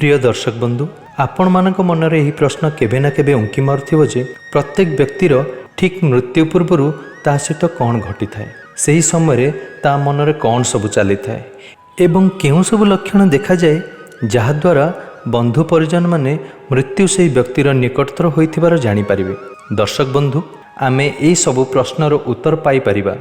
ପ୍ରିୟ ଦର୍ଶକ ବନ୍ଧୁ, ଆପଣମାନଙ୍କ ମନରେ ଏହି ପ୍ରଶ୍ନ କେବେ ନା କେବେ ଉଙ୍କି ମାରୁଥିବ ଯେ ପ୍ରତ୍ୟେକ ବ୍ୟକ୍ତିର ଠିକ୍ ମୃତ୍ୟୁ ପୂର୍ବରୁ ତା ସହିତ କ'ଣ ଘଟିଥାଏ, ସେହି ସମୟରେ ତା ମନରେ କ'ଣ ସବୁ ଚାଲିଥାଏ ଏବଂ କେଉଁ ସବୁ ଲକ୍ଷଣ ଦେଖାଯାଏ, ଯାହାଦ୍ୱାରା ବନ୍ଧୁ ପରିଜନମାନେ ମୃତ୍ୟୁ ସେହି ବ୍ୟକ୍ତିର ନିକଟତର ହୋଇଥିବାର ଜାଣିପାରିବେ। ଦର୍ଶକ ବନ୍ଧୁ, ଆମେ ଏହି ସବୁ ପ୍ରଶ୍ନର ଉତ୍ତର ପାଇପାରିବା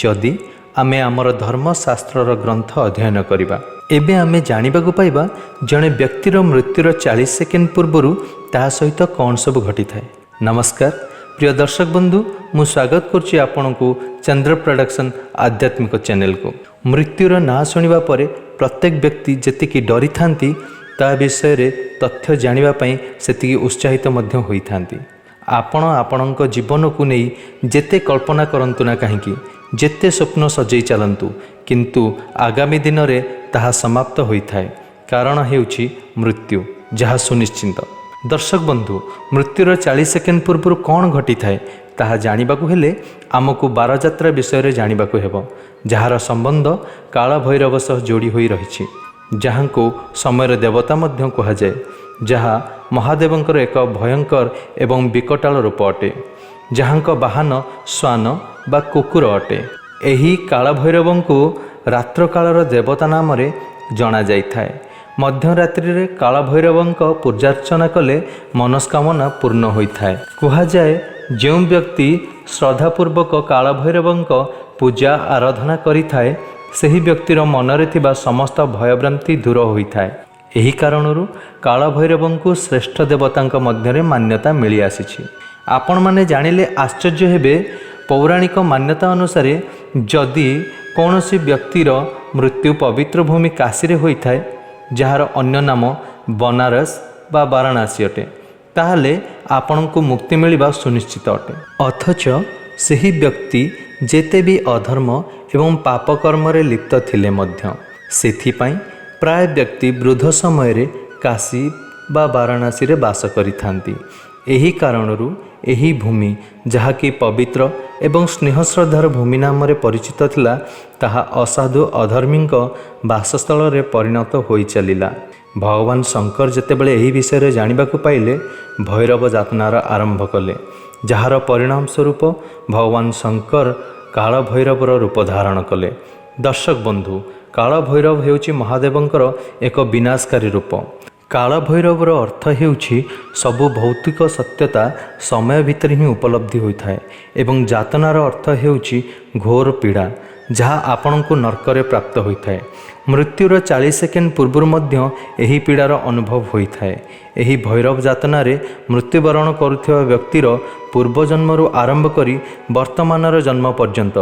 ଯଦି ଆମେ ଆମର ଧର୍ମଶାସ୍ତ୍ରର ଗ୍ରନ୍ଥ ଅଧ୍ୟୟନ କରିବା। ଏବେ ଆମେ ଜାଣିବାକୁ ପାଇବା ଜଣେ ବ୍ୟକ୍ତିର ମୃତ୍ୟୁର 40 ସେକେଣ୍ଡ ପୂର୍ବରୁ ତାହା ସହିତ କ'ଣ ସବୁ ଘଟିଥାଏ। ନମସ୍କାର ପ୍ରିୟ ଦର୍ଶକ ବନ୍ଧୁ, ମୁଁ ସ୍ୱାଗତ କରୁଛି ଆପଣଙ୍କୁ ଚନ୍ଦ୍ର ପ୍ରଡକ୍ସନ୍ ଆଧ୍ୟାତ୍ମିକ ଚ୍ୟାନେଲକୁ। ମୃତ୍ୟୁର ନାଁ ଶୁଣିବା ପରେ ପ୍ରତ୍ୟେକ ବ୍ୟକ୍ତି ଯେତିକି ଡରିଥାନ୍ତି, ତା ବିଷୟରେ ତଥ୍ୟ ଜାଣିବା ପାଇଁ ସେତିକି ଉତ୍ସାହିତ ମଧ୍ୟ ହୋଇଥାନ୍ତି। ଆପଣ ଆପଣଙ୍କ ଜୀବନକୁ ନେଇ ଯେତେ କଳ୍ପନା କରନ୍ତୁ ନା କାହିଁକି, ଯେତେ ସ୍ୱପ୍ନ ସଜେଇ ଚାଲନ୍ତୁ, କିନ୍ତୁ ଆଗାମୀ ଦିନରେ ତାହା ସମାପ୍ତ ହୋଇଥାଏ। କାରଣ ହେଉଛି ମୃତ୍ୟୁ, ଯାହା ସୁନିଶ୍ଚିତ। ଦର୍ଶକ ବନ୍ଧୁ, ମୃତ୍ୟୁର 40 ସେକେଣ୍ଡ ପୂର୍ବରୁ କ'ଣ ଘଟିଥାଏ, ତାହା ଜାଣିବାକୁ ହେଲେ ଆମକୁ ବାରଯାତ୍ରା ବିଷୟରେ ଜାଣିବାକୁ ହେବ, ଯାହାର ସମ୍ବନ୍ଧ କାଳଭୈରବ ସହ ଯୋଡ଼ି ହୋଇ ରହିଛି, ଯାହାଙ୍କୁ ସମୟର ଦେବତା ମଧ୍ୟ କୁହାଯାଏ, ଯାହା ମହାଦେବଙ୍କର ଏକ ଭୟଙ୍କର ଏବଂ ବିକଟାଳ ରୂପ ଅଟେ, ଯାହାଙ୍କ ବାହନ ଶ୍ୱାନ ବା କୁକୁର ଅଟେ। ଏହି କାଳଭୈରବଙ୍କୁ ରାତ୍ରକାଳର ଦେବତା ନାମରେ ଜଣାଯାଇଥାଏ। ମଧ୍ୟରାତ୍ରିରେ କାଳଭୈରବଙ୍କ ପୂଜାର୍ଚ୍ଚନା କଲେ ମନସ୍କାମନା ପୂର୍ଣ୍ଣ ହୋଇଥାଏ। କୁହାଯାଏ, ଯେଉଁ ବ୍ୟକ୍ତି ଶ୍ରଦ୍ଧାପୂର୍ବକ କାଳଭୈରବଙ୍କ ପୂଜା ଆରାଧନା କରିଥାଏ, ସେହି ବ୍ୟକ୍ତିର ମନରେ ଥିବା ସମସ୍ତ ଭୟଭ୍ରାନ୍ତି ଦୂର ହୋଇଥାଏ। ଏହି କାରଣରୁ କାଳଭୈରବଙ୍କୁ ଶ୍ରେଷ୍ଠ ଦେବତାଙ୍କ ମଧ୍ୟରେ ମାନ୍ୟତା ମିଳିଆସିଛି। ଆପଣମାନେ ଜାଣିଲେ ଆଶ୍ଚର୍ଯ୍ୟ ହେବେ, ପୌରାଣିକ ମାନ୍ୟତା ଅନୁସାରେ ଯଦି କୌଣସି ବ୍ୟକ୍ତିର ମୃତ୍ୟୁ ପବିତ୍ର ଭୂମି କାଶୀରେ ହୋଇଥାଏ, ଯାହାର ଅନ୍ୟ ନାମ ବନାରସ ବା ବାରାଣାସୀ ଅଟେ, ତାହେଲେ ଆପଣଙ୍କୁ ମୁକ୍ତି ମିଳିବା ସୁନିଶ୍ଚିତ ଅଟେ। ଅଥଚ ସେହି ବ୍ୟକ୍ତି ଯେତେ ବି ଅଧର୍ମ ଏବଂ ପାପ କର୍ମରେ ଲିପ୍ତ ଥିଲେ ମଧ୍ୟ। ସେଥିପାଇଁ ପ୍ରାୟ ବ୍ୟକ୍ତି ବୃଦ୍ଧ ସମୟରେ କାଶୀ ବା ବାରାଣାସୀରେ ବାସ କରିଥାନ୍ତି। ଏହି କାରଣରୁ ଏହି ଭୂମି, ଯାହାକି ପବିତ୍ର ଏବଂ ସ୍ନେହ ଶ୍ରଦ୍ଧାର ଭୂମି ନାମରେ ପରିଚିତ ଥିଲା, ତାହା ଅସାଧୁ ଅଧର୍ମୀଙ୍କ ବାସସ୍ଥଳରେ ପରିଣତ ହୋଇ ଚାଲିଲା। ଭଗବାନ ଶଙ୍କର ଯେତେବେଳେ ଏହି ବିଷୟରେ ଜାଣିବାକୁ ପାଇଲେ, ଭୈରବ ଯାତନାର ଆରମ୍ଭ କଲେ, ଯାହାର ପରିଣାମ ସ୍ୱରୂପ ଭଗବାନ ଶଙ୍କର କାଳଭୈରବର ରୂପ ଧାରଣ କଲେ। ଦର୍ଶକ ବନ୍ଧୁ, କାଳଭୈରବ ହେଉଛି ମହାଦେବଙ୍କର ଏକ ବିନାଶକାରୀ ରୂପ। କାଳଭୈରବର ଅର୍ଥ ହେଉଛି ସବୁ ଭୌତିକ ସତ୍ୟତା ସମୟ ଭିତରେ ହିଁ ଉପଲବ୍ଧି ହୋଇଥାଏ ଏବଂ ଯାତନାର ଅର୍ଥ ହେଉଛି ଘୋର ପୀଡ଼ା, ଯାହା ଆପଣଙ୍କୁ ନର୍କରେ ପ୍ରାପ୍ତ ହୋଇଥାଏ। ମୃତ୍ୟୁର 40 ସେକେଣ୍ଡ ପୂର୍ବରୁ ମଧ୍ୟ ଏହି ପୀଡ଼ାର ଅନୁଭବ ହୋଇଥାଏ। ଏହି ଭୈରବ ଯାତନାରେ ମୃତ୍ୟୁବରଣ କରୁଥିବା ବ୍ୟକ୍ତିର ପୂର୍ବଜନ୍ମରୁ ଆରମ୍ଭ କରି ବର୍ତ୍ତମାନର ଜନ୍ମ ପର୍ଯ୍ୟନ୍ତ,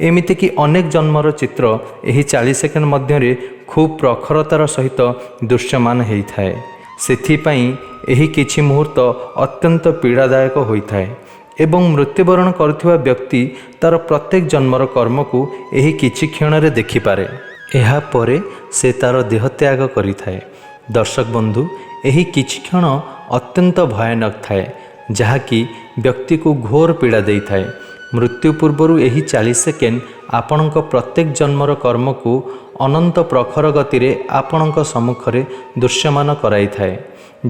ଏମିତିକି ଅନେକ ଜନ୍ମର ଚିତ୍ର ଏହି 40 ସେକେଣ୍ଡ ମଧ୍ୟରେ ଖୁବ୍ ପ୍ରଖରତାର ସହିତ ଦୃଶ୍ୟମାନ ହେଇଥାଏ। ସେଥିପାଇଁ ଏହି କିଛି ମୁହୂର୍ତ୍ତ ଅତ୍ୟନ୍ତ ପୀଡ଼ାଦାୟକ ହୋଇଥାଏ ଏବଂ ମୃତ୍ୟୁବରଣ କରୁଥିବା ବ୍ୟକ୍ତି ତା'ର ପ୍ରତ୍ୟେକ ଜନ୍ମର କର୍ମକୁ ଏହି କିଛି କ୍ଷଣରେ ଦେଖିପାରେ। ଏହାପରେ ସେ ତା'ର ଦେହତ୍ୟାଗ କରିଥାଏ। ଦର୍ଶକ ବନ୍ଧୁ, ଏହି କିଛି କ୍ଷଣ ଅତ୍ୟନ୍ତ ଭୟାନକ ଥାଏ, ଯାହାକି ବ୍ୟକ୍ତିକୁ ଘୋର ପୀଡ଼ା ଦେଇଥାଏ। ମୃତ୍ୟୁ ପୂର୍ବରୁ ଏହି 40 ସେକେଣ୍ଡ ଆପଣଙ୍କ ପ୍ରତ୍ୟେକ ଜନ୍ମର କର୍ମକୁ ଅନନ୍ତ ପ୍ରଖର ଗତିରେ ଆପଣଙ୍କ ସମ୍ମୁଖରେ ଦୃଶ୍ୟମାନ କରାଇଥାଏ,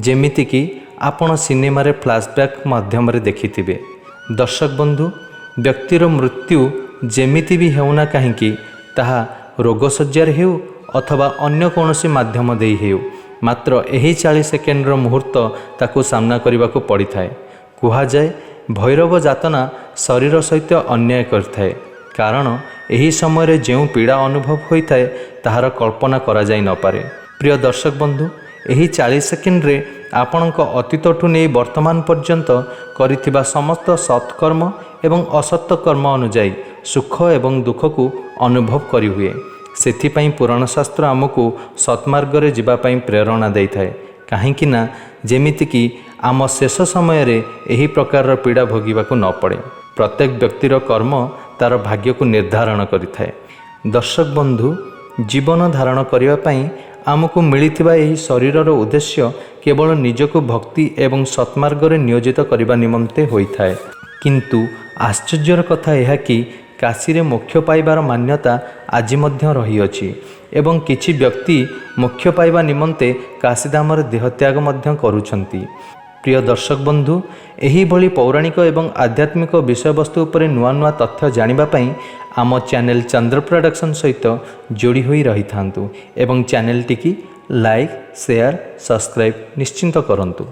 ଯେମିତିକି ଆପଣ ସିନେମାରେ ଫ୍ଲାସବ୍ୟାକ୍ ମାଧ୍ୟମରେ ଦେଖିଥିବେ। ଦର୍ଶକ ବନ୍ଧୁ, ବ୍ୟକ୍ତିର ମୃତ୍ୟୁ ଯେମିତି ବି ହେଉନା କାହିଁକି, ତାହା ରୋଗଶଯ୍ୟାରେ ହେଉ ଅଥବା ଅନ୍ୟ କୌଣସି ମାଧ୍ୟମ ଦେଇ ହେଉ, ମାତ୍ର ଏହି 40 ସେକେଣ୍ଡର ମୁହୂର୍ତ୍ତ ତାକୁ ସାମ୍ନା କରିବାକୁ ପଡ଼ିଥାଏ। କୁହାଯାଏ, ଭୈରବ ଯାତନା ଶରୀର ସହିତ ଅନ୍ୟାୟ କରିଥାଏ, କାରଣ ଏହି ସମୟରେ ଯେଉଁ ପୀଡ଼ା ଅନୁଭବ ହୋଇଥାଏ, ତାହାର କଳ୍ପନା କରାଯାଇ ନପାରେ। ପ୍ରିୟ ଦର୍ଶକ ବନ୍ଧୁ, ଏହି 40 ସେକେଣ୍ଡରେ ଆପଣଙ୍କ ଅତୀତଠୁ ନେଇ ବର୍ତ୍ତମାନ ପର୍ଯ୍ୟନ୍ତ କରିଥିବା ସମସ୍ତ ସତ୍କର୍ମ ଏବଂ ଅସତ୍ୟ କର୍ମ ଅନୁଯାୟୀ ସୁଖ ଏବଂ ଦୁଃଖକୁ ଅନୁଭବ କରିହୁଏ। ସେଥିପାଇଁ ପୁରାଣ ଶାସ୍ତ୍ର ଆମକୁ ସତ୍ମାର୍ଗରେ ଯିବା ପାଇଁ ପ୍ରେରଣା ଦେଇଥାଏ, କାହିଁକି ନା ଯେମିତିକି ଆମ ଶେଷ ସମୟରେ ଏହି ପ୍ରକାରର ପୀଡ଼ା ଭୋଗିବାକୁ ନ ପଡ଼େ। ପ୍ରତ୍ୟେକ ବ୍ୟକ୍ତିର କର୍ମ ତା'ର ଭାଗ୍ୟକୁ ନିର୍ଦ୍ଧାରଣ କରିଥାଏ। ଦର୍ଶକ ବନ୍ଧୁ, ଜୀବନ ଧାରଣ କରିବା ପାଇଁ ଆମକୁ ମିଳିଥିବା ଏହି ଶରୀରର ଉଦ୍ଦେଶ୍ୟ କେବଳ ନିଜକୁ ଭକ୍ତି ଏବଂ ସତ୍ମାର୍ଗରେ ନିୟୋଜିତ କରିବା ନିମନ୍ତେ ହୋଇଥାଏ। କିନ୍ତୁ ଆଶ୍ଚର୍ଯ୍ୟର କଥା ଏହା କି କାଶୀରେ ମୋକ୍ଷ ପାଇବାର ମାନ୍ୟତା ଆଜି ମଧ୍ୟ ରହିଅଛି। ଏବଂ କିଛି ବ୍ୟକ୍ତି ମୋକ୍ଷ ପାଇବା ନିମନ୍ତେ କାଶୀଧାମରେ ଦେହତ୍ୟାଗ ମଧ୍ୟ କରୁଛନ୍ତି। ପ୍ରିୟ ଦର୍ଶକ ବନ୍ଧୁ, ଏହିଭଳି ପୌରାଣିକ ଏବଂ ଆଧ୍ୟାତ୍ମିକ ବିଷୟବସ୍ତୁ ଉପରେ ନୂଆ ନୂଆ ତଥ୍ୟ ଜାଣିବା ପାଇଁ ଆମ ଚ୍ୟାନେଲ୍ ଚନ୍ଦ୍ର ପ୍ରଡକ୍ସନ୍ ସହିତ ଯୋଡ଼ି ହୋଇ ରହିଥାନ୍ତୁ ଏବଂ ଚ୍ୟାନେଲଟିକି ଲାଇକ୍, ସେୟାର, ସବସ୍କ୍ରାଇବ୍ ନିଶ୍ଚିତ କରନ୍ତୁ।